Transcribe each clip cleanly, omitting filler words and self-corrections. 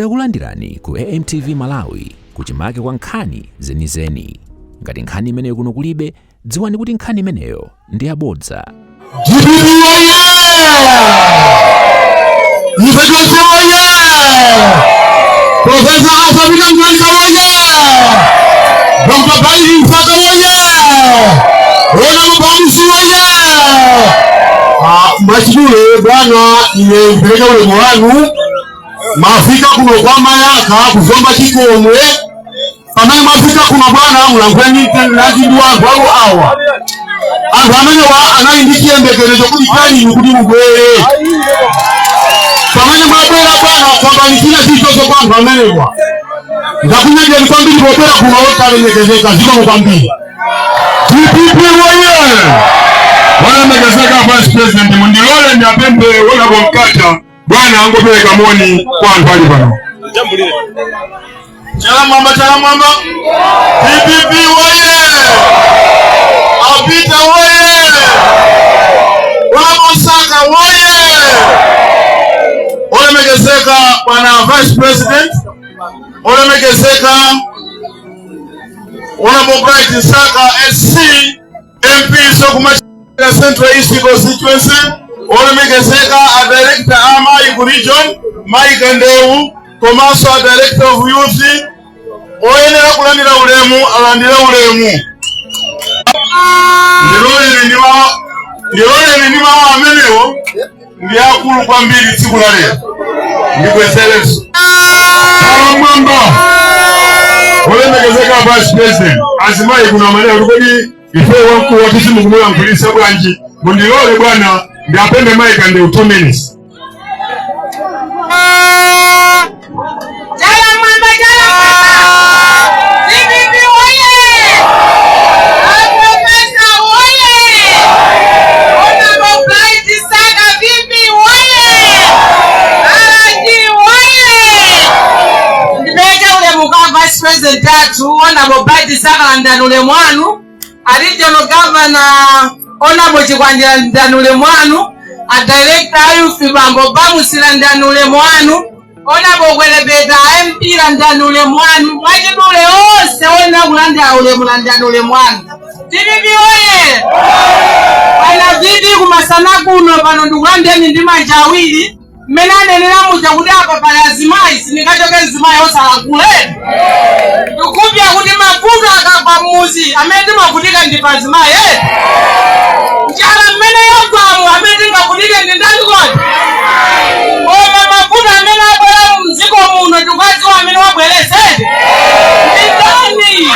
Takulandirani ku AMTV Malawi kuchimake kwa nkhani zenizeni. Ngati nkhani imeneyo kuno kulibe, dziwani kuti nkhani imeneyo ndi yabodza. DPP oye! Ife tonse oye! Professor Arthur Peter Mutharika oye! Dr. Bright Msaka oye! Honorable Bamusi oye! Mwachidule bwana, ine ndipeleka ulemu wanu. Mafika kuno kwa Mayaka kuzomba chikomwe. Pamene mwafika kuno bwana, mulankhuleni ndi wanthu alo awa, anthu amene wa anali ndi chiyembekezo kuti chaninu kuti mubwere. Pamene mwabwera bwana, kambani china chilichonse kwa anthu amenewa. Ndakunyadira kwambiri pobwera kuno, otalemekezeka. Zikomo kwambiri. DPP woye! Walemekezeka Vice President, mundilole ndiapembe Honorable Mkata bwana angopereka moni kwa anthu ali pano. Chala mwamba, chala mwamba! DPP woye! Apita woye! Wamosaka woye! Olemekezeka bwana Vice President, olemekezeka Honorable Bright Msaka SC, MP Sokumachira Central East Constituency, olemekezeka a Director a Mayi ku region, Mike Ndeu, komanso a Director of Youth, oyenera kulandira ulemu alandire ulemu. Ndiloleni ndi mawu amenewo, ndi akulu kwambiri tsiku la lero, ndibwezerenso. Chala mwamba! Olemekezeka Vice President, azimayi kuno amanena kuti kodi ife wamkulu wathu simukumulankhulisa bwanji? Mundilole bwana ndiapembe Mike Ndeu, 2 minutes. Chala mwamba, chala mwamba! DPP oye! Professor oye! Honorable Bright Msaka VP oye! RG oye! Ndipereka ulemu kwa Vice President athu Honorable Bright Msaka, landani ulemu wanu. A Regional Governor Honorable Chikwanje, landani ulemu wanu. A Director a Youth Bambo Bamusi, landani ulemu wanu. Honorable Kwelepeta MP, landani ulemu wanu. Mwachidule onse oyenera kulandira ulemu, landani ulemu wanu. DPP oye! Bwana VP, kumasana kuno pano ndikulandeni ndi manja awiri. Mmene anenera muja kuti apa pali azimayi, sindingachoke mzimayi osalankhule. Ndikupya kuti mavuto akagwa mmuzi, amene timavutika ndi pa azimayi, eh? Njala mmene yagwamo, amene tingavutike ndi ndani kodi? Koma mavuto amene abwera mdziko muno, tikuwadziwa amene wabwerese ndi ndani?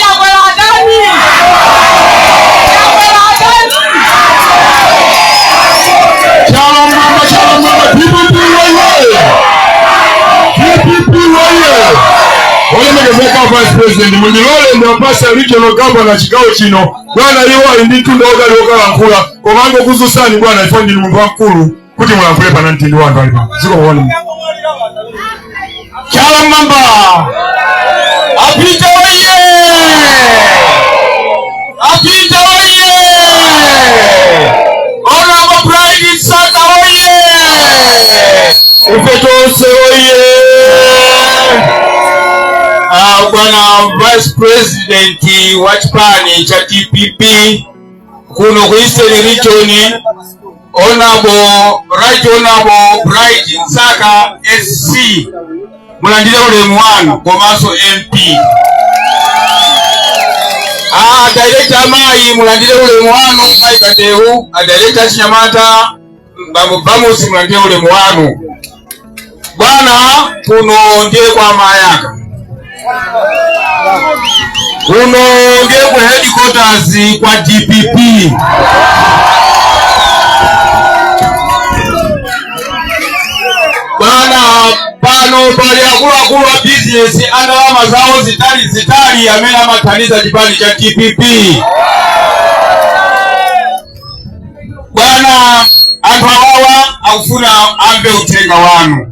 Chakwera atani? Chakwera atani? Chala mwamba, chala mwamba! DPP woye! DPP woye! Olemekezeka Vice President, mundilole ndiwapasa Regional Governor chigawo chino bwana. Iwo ali ndi mtunda wotali wokalankhula, koma angokuzusani bwana, ifo ndinu munthu wamkulu kuti mulankhule pana mtindi wa anthu ali pano. Zikomo kwanu. Chala mwamba! Apita oye! Apita oye! Honorable Bright Msaka oye! Ife tonse oye! Bwana Vice President wa chipani cha DPP kuno ku Eastern Region, Honorable Right Honorable Bright Msaka SC, mulandire ulemu wanu, komanso MP. Director amayi, mulandire ulemu wanu, Mike Ndeu. A Director Chinyamata Bambo Bamusi, mulandire ulemu wanu. Bwana, kuno ndiye kwa Mayaka, kuno ndiye ku headquarters kwa DPP. Bwana, pano pali akuluakulu a bizinesi a ndalama zawo zitali zitali amene amathandiza chipani cha DPP. Bwana, anthu awawa akufuna amve uthenga wanu.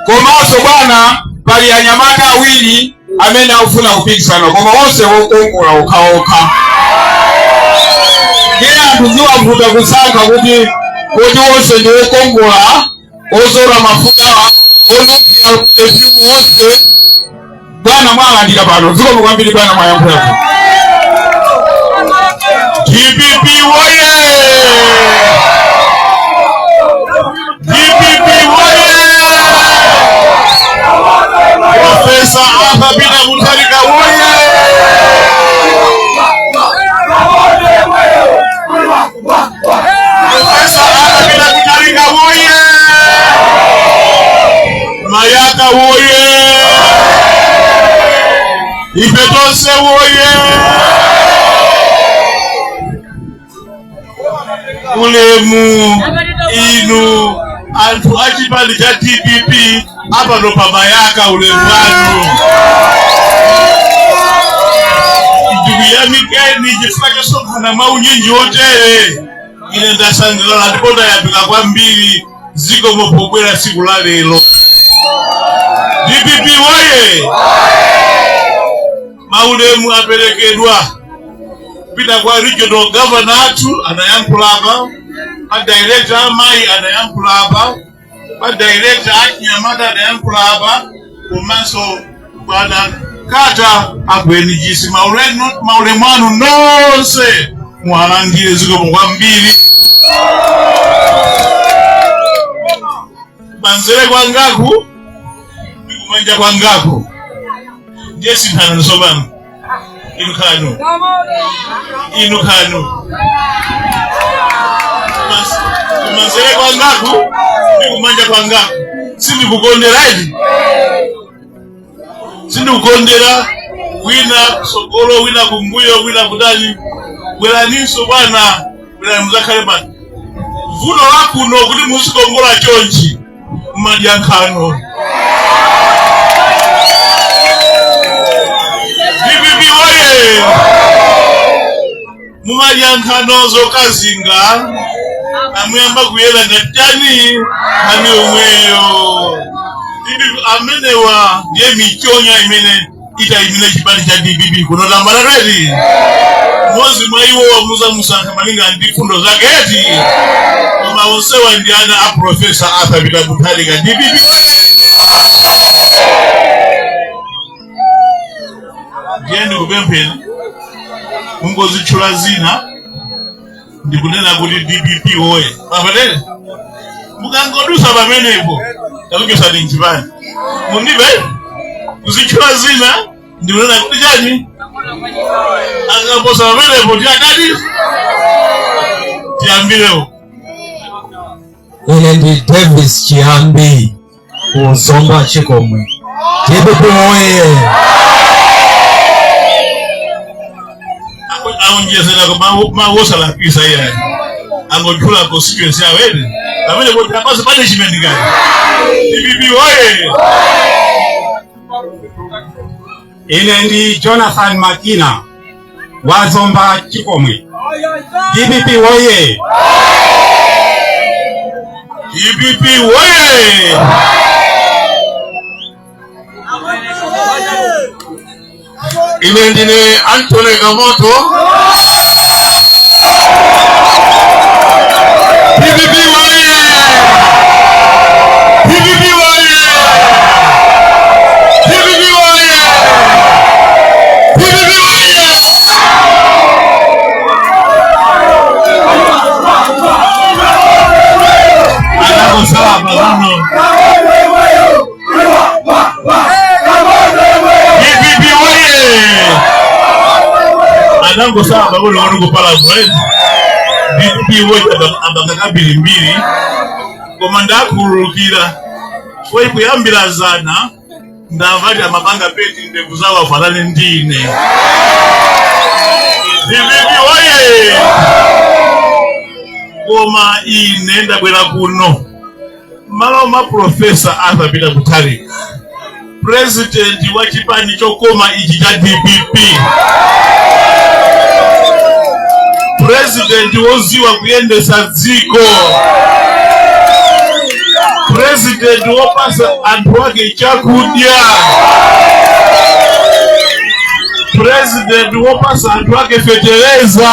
Komanso bwana, pali anyamata awiri amene akufuna kupikisana, koma onse wokongola okhaokha. Ndiye anthu ziwavuta kusankha kuti onse ndi wokongola. Ozora mafuta onukira perfume wonse bwana mwalandira pano. Zikomo kwambiri bwana mwayankhulapo. DPP woye! DPP woye! Profesa Arthur Peter Mutharika woye! Profesa Arthur Peter Mutharika woye! Mayaka woye! Ife tonse woye! Ulemu inu anthu achipani cha DPP apano pamayaka, ulemu wanu, ndikuyamikeni chifukwa chosonkhana mwa unyinji wotere. Ine ndasangalala ndipo ndayamika kwambiri. Zikomo pobwera tsiku la lero. DPP woye! Maulemu aperekedwa kupita kwa regional governor athu, anayankhula apa, pa director amayi anayankhula apa, pa director achinyamata anayankhula apa, komanso bwana kata akwenijisi. Maulemu anu nonse muwalandire. Zikomo kwambiri. Manzere kwangaku ndikumanja kwangaku ndiye sinthano nsopano. Inu khanu, inu khanu, kumanzere kwangaku ndikumanja kwangaku, sindikukondera iti, sindikukondera wina kusogolo, wina kumbuyo, wina kutani. Bweraninso bwana, bwerani muzakhale pano. Vuto lakuno kuti muzikongola chonchi mmadya nkhano. DPP woye! Mumadya nkhano zokazinga, amuyamba kuyera ngati chani nkhani yomweyo. DPP amenewa ndiye michonya imene itayimire chipani cha DPP kuno tambarateti. Mmodzi mwa iwo muzamusankha malinga ndi fundo zaketi, koma onsewa ndi ana a Profesa Arthur Peter Mutharika. DPP, ndiye ndikupemphera mungozitchula zina ndikunena kuti DPP woye. Papatere mukangodusa pamenepo takuchosani mchipani. Mundibe kuzitchula zina ndikunena kuti chani, akaposa pamenepo tiyakati tiyambirewo. Ine ndi Davis Chiyambi kuzomba Chikomwe. DPP oye! Aonjezera mawosalapisa iyayi, angotchula constituency yawo ene pamene kuti apase punishment ngati. DPP woye! Ine ndi Jonathan Makina wazomba Chikomwe. DPP oye! DPP woye! Ine ndine Antony Kamoto. DPP woye! DPP woye! DPP woye! DPP woye! Anakosala panono. DPP woye! Anangosala pang'ono ng'ono kupala right. DPP woye! Abanga kabiri mbiri, koma ndakhululukira koi kuyambira zana ndamvati amapanga paint ndevu zawo afanane ndine. DPP woye! Koma ine ndabwera kuno malo ma Profesa Arthur Peter Mutharika, president wa chipani chokoma ichi cha DPP, president woziwa kuyendesa dziko, president wopasa anthu ake chakudya, president wopasa anthu ake fetereza.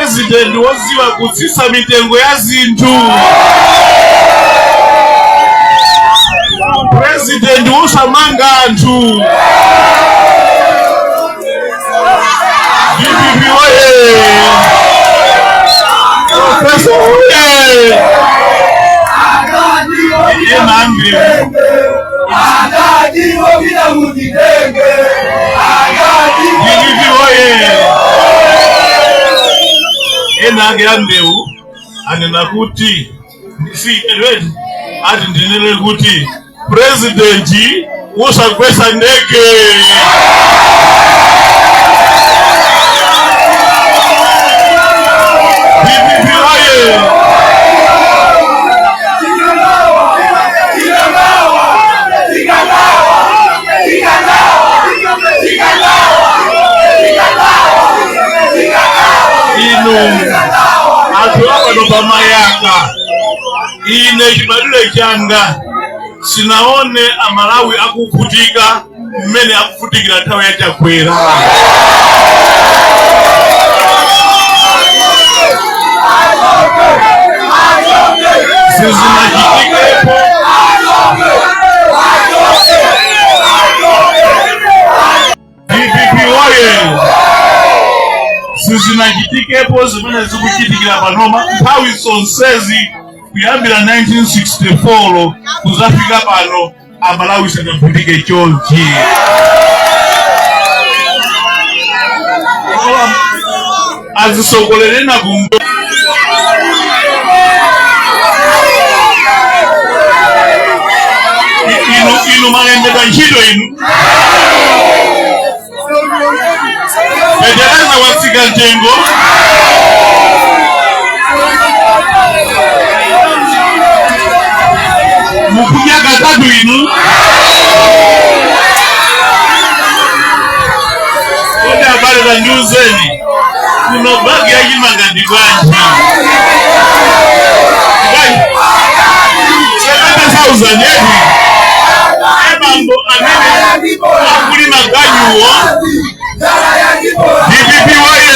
President woziwa kutsitsa mitengo ya zinthu, president wosamanga anthu. DPP oye! Professor oye! Enambe DPP oye! Enange ya mbewu anena kuti si ati ndinene kuti president usagwesa ndege. DPP oye! Inu anthu apano pamayaka, ine chibadwire changa sinaone Amalawi akuvutika mmene akuvutikira nthawi ya Chakwera. Sizinachitikepo. DPP oye! Sizinachitikepo zimene zikuchitikira panoma nthawi zonsezi kuyambira 1964 kuzafika pano, Amalawi sanavutike chonchi. Azisogolerena kumbo inu inu malembedwa ntchito inu, fetereza watsika mtengo. Mukudya katatu inu. Kodi abale, tandiuzeni, kuno bagi yachimanga ndi bwanji? Bwanji? 70,000 eti? Ebambo amene akulima ganyuwo, DPP woye!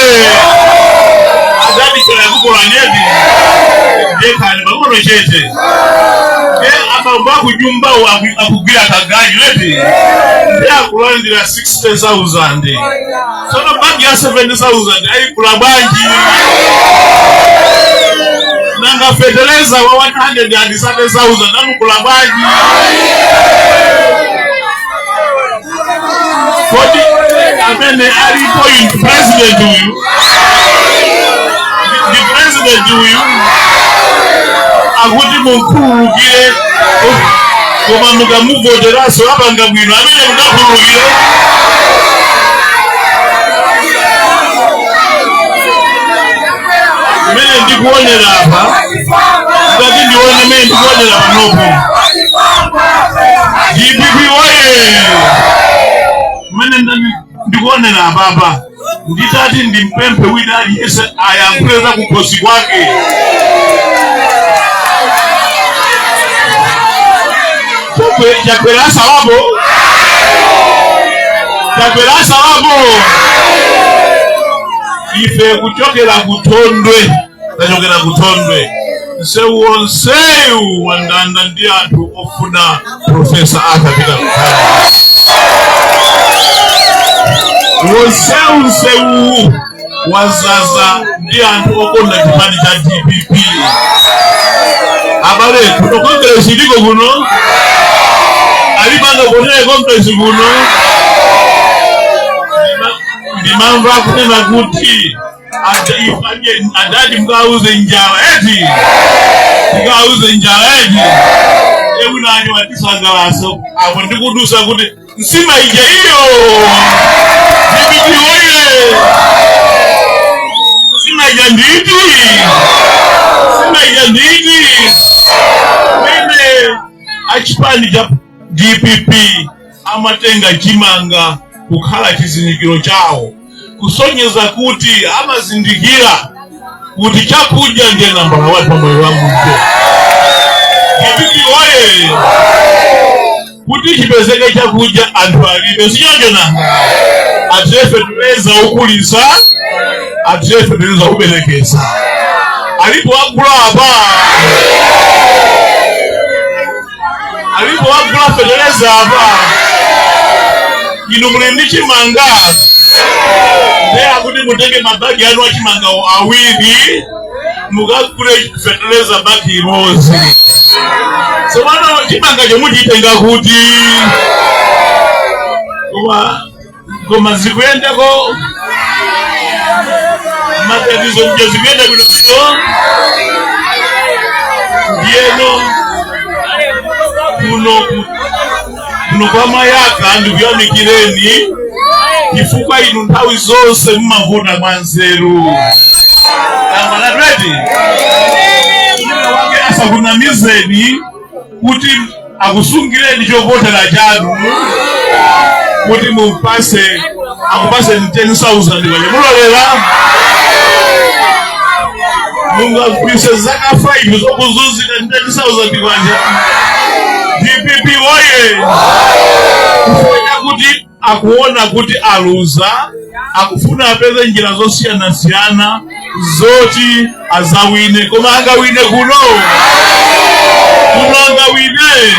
Adadikira kukola neti ndekani pang'ono chete e abambo akunyumbawo akugwira kaganyu eti ndi akulandira 60,000. Tsono bagi ya 70,000 ayikula bwanji? Nanga feteleza wa 130,000 amukula bwanji? Kodi amene alipo in president uyu ndi president uyu akuti munkhululukire, koma mukamuvoteraso apanga bwino, amene mukakhululukire? Mmene ndikuonera apa, ngati ndione mmene ndikuonera panopo, DPP woye! Mmene ndikuonera apapa, nditati ndimpemphe wina aliyense ayankhule za kukhosi kwake, Chakwera asawapo, Chakwera asawapo. Ife kuchokera kuthondwe, tachokera kuthondwe, msewu wonsewu wandanda ndi anthu ofuna Professor Arthur Peter Mutharika. Wonsewu msewu wazaza ndi anthu okonda chipani cha DPP. Abale, kuno congress iliko kuno, alipanga kuonera congress kuno. Ndimamva kunena kuti adadi mukauze njala eti, tikauze njala eti eunani watisangalasa apo ndikudusa kuti nsima ija iyo. DPP oye! Nsima ija nditi, nsima ija nditi. Mene achipani cha DPP amatenga chimanga kukhala chizindikiro chawo, kusonyeza kuti amazindikira kuti chakudya ndiye nambala 1 pamoyo wa munthu. DPP oye! Kuti chipezeke chakudya anthu alibe sichoncho, nanga atiye feteleza ukulisa Atiye fetereza kuberekeza alipo wagula apa, alipo wagula fetereza apa. Inu muli ndi chimanga, ndiye akuti mutenge mabagi anu achimanga awiri mukagule fetereza bagi imodzi. Tsopano chimanga chomuchitenga kuti koma zikuyendako matatizo mja zikuyenda bwinobwino. Ndiyeno kuno kwa Mayaka ndikuyamikireni chifukwa inu nthawi zonse mumavota mwanzeru. Tamvanatweti wake asakunamizeni kuti akusungireni chovotera chanu kuti mupase akupase 10,000 kwenye mulolera mungagwise zaka 5 zokuzunzika 10,000 kwanja. DPP woye! Kufuna kuti akuona kuti aluza, akufuna apeze njira zosiyana-siyana zoti azawine, koma angawine kuno? Kuno angawine?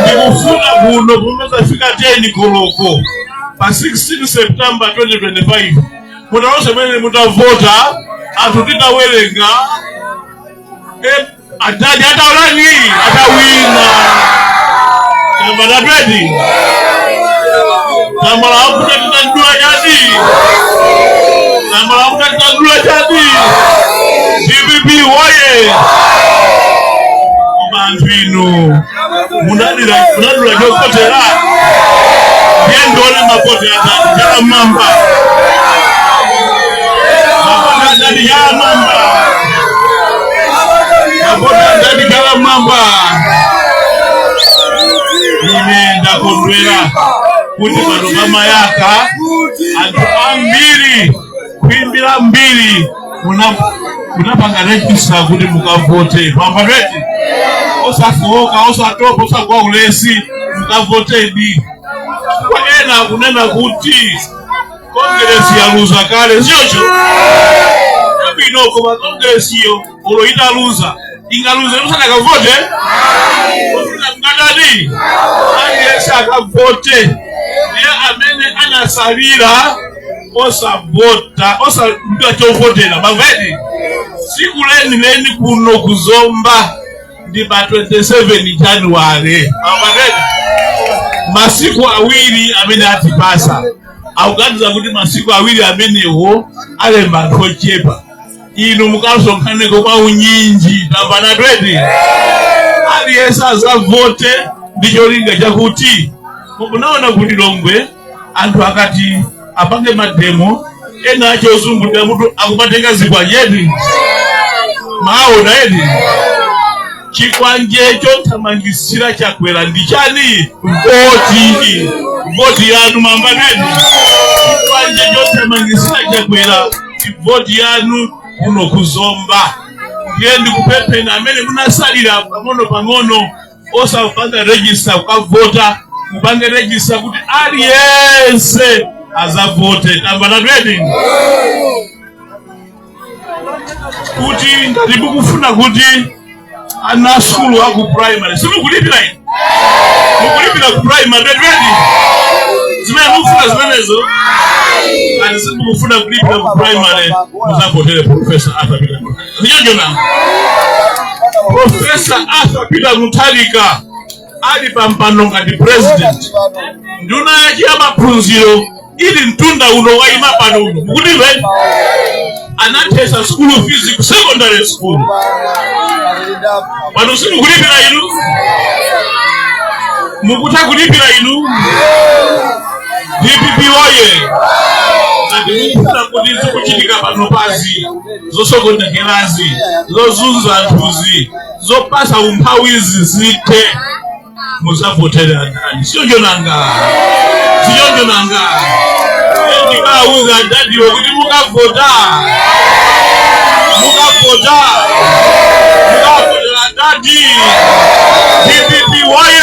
Ndikufuna kuno kumazafika 10 koloko pa 16 September 2025 mutalonse mene mutavota, anthu titawerenga, atadi ataulani atawina. Tambala 20 tambala akuta titandula chati, tambala akuta titandula chati. DPP woye! Koma anthu inu munadula chokotera, ndiye ndione makote atatu chala mamba, makote atatu chala mamba, makote atatu chala mamba. Ine ndakondwera kuti pano pamayaka anthu ambiri kuimbira mbiri munapanga register kuti mukavote pambatweti, osafowoka, osatopa, osagwa ulesi, mukavotedi. Kwa ena akunena kuti Kongresi yaluza kale, siyocho abwino, koma kongresiyo olo italuza ingaluze musanakavote? Ngatati aliyense akavote, ndiye amene anasalira osavota osambiwa chovotera maveti siku leni leni kuno kuzomba ndi pa 27 January maveti, masiku awiri amene atipasa. Akuganiza kuti masiku awiri amenewo alemba anthu ochepa. Inu mukasonkhaneko kwa unyinji, tamvana tweti, aliyense azavote ndi cholinga chakuti mukunaona kuti Longwe anthu akati apange mademo ena achozungulira mutu akumatenga zikwanje, maona edi chikwanje chothamangisira Chakwera ndi chani? Voti, voti yanu mambaneni. Chikwanje chothamangisira Chakwera ndi voti yanu kuno kuzomba. Ndiye ndikupempheni amene munasalira pang'ono pang'ono osapanga register kukavota, mupange register kuti aliyense azavote. Tamvana twedi kuti ngati mukufuna kuti ana sukulu aku primary simukulipira, inu mukulipira ku primary twedi zimene mukufuna zimenezo, ati simukufuna kulipira ku primary, muzavotere Professor Arthur Peter Mutharika. Zichonjona Professor Arthur Peter Mutharika ali pampando ngati president, nduna yake ya maphunziro ili mtunda uno waima pano uno mukutimve anathesa school fees ku secondary school. Pano simukulipira inu, mukutha kulipira inu. DPP woye! Ngati mukufuna kuti zikuchitika pano pazi zosokonekerazi, zozunza anthuzi, zopasa umphawizi zithe, muzavotere andani? Sichonjonanga, sichonjonanga. Ndikawuza adadiwo kuti mukavota, mukavota, mukavotera adadi. DPP woye!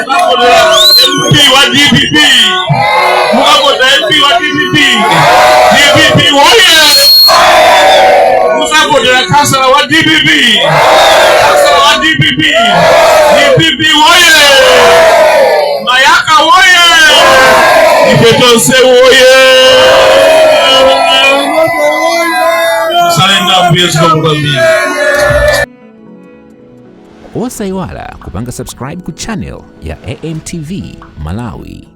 Mukavotera MP wa DPP, mukavota MP wa DPP. DPP, kansala wa DPP. DPP woye! Mayaka woye! Ife tonse woye! Salenda mbuye, zikomo kwambiri. Osayiwala kupanga subscribe ku channel ya AMTV Malawi.